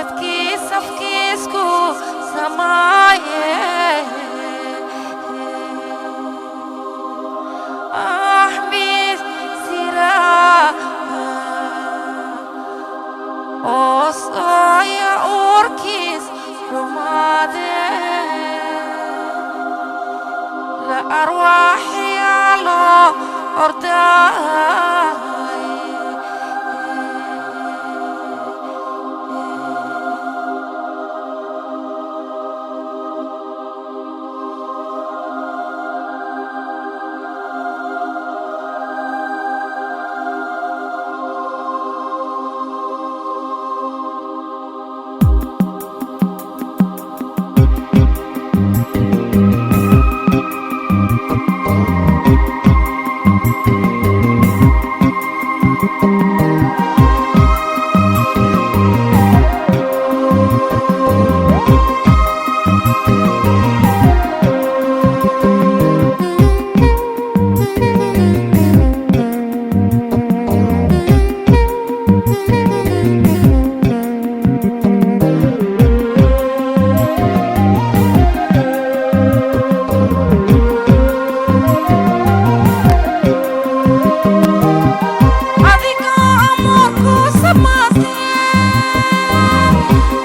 Ebadkiis afkiisku samaaye. Axmis siraa Osaya uurkiis xumaade. La arwaaxyaalo ordaay. Adigoo amuurku samaatee,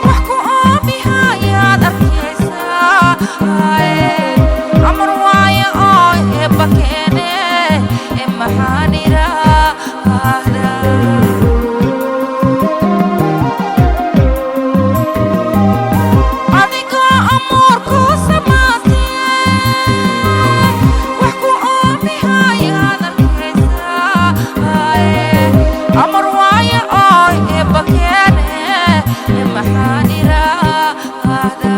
wax ku oomihayaad arkaysaa. Amar waayo oo eebba keene, maxaan idhaahdaa? Adigoo amuurku samaatee, wax ku oomihayaad arkaysaa. Amar waayo oo eebba keene, maxaan idhaahdaa?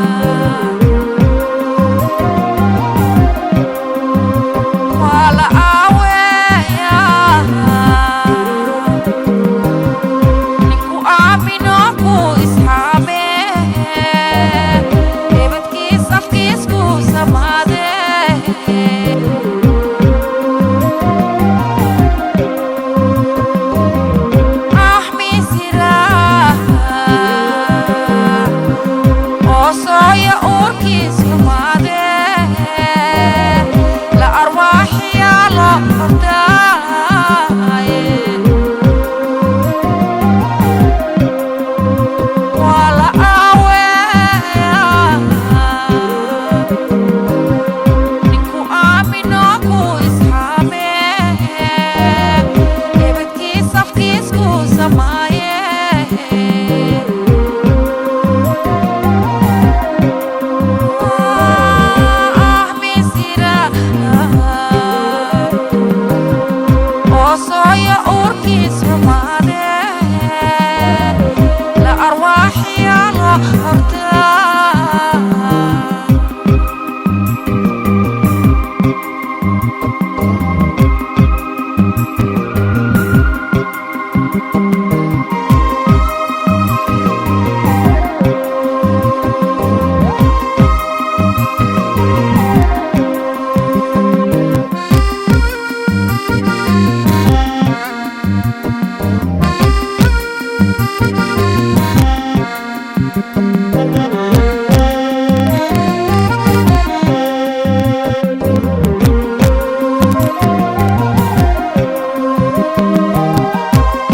Waa la aaweeyaa ninku aamino ku isxaame, ebadkiis afkiisku samaade. Axmisira Osooya uurkiis xumaade. La arwaaxyaalo ordaaye. Waa la aaweeyaa ninku aamino ku isxaame, ebadkiis afkiisku samaaye. Axmisira Osooya uurkiis xumaade. La arwaaxyaalo hortaa.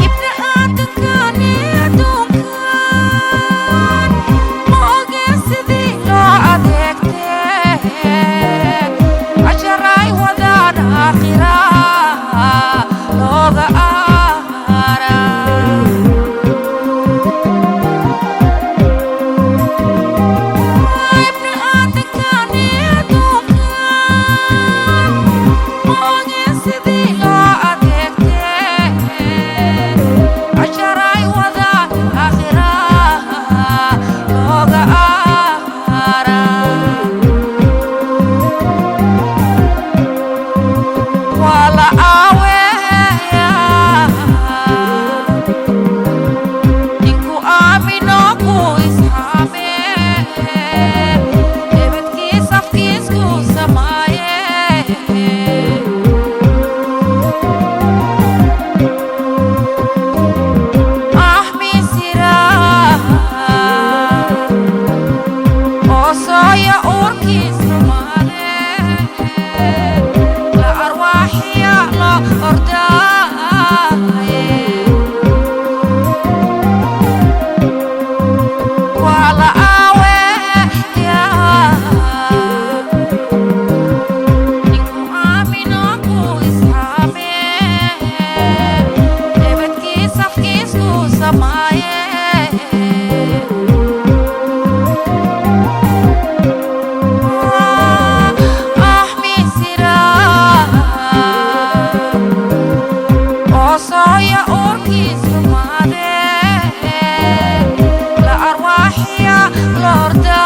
Ibni aadankan adduunkan ma oge sidii loo adeegtee, ajaray wadaan aakhira looga aara. Kiis xumaade la arwaaxiya lorda.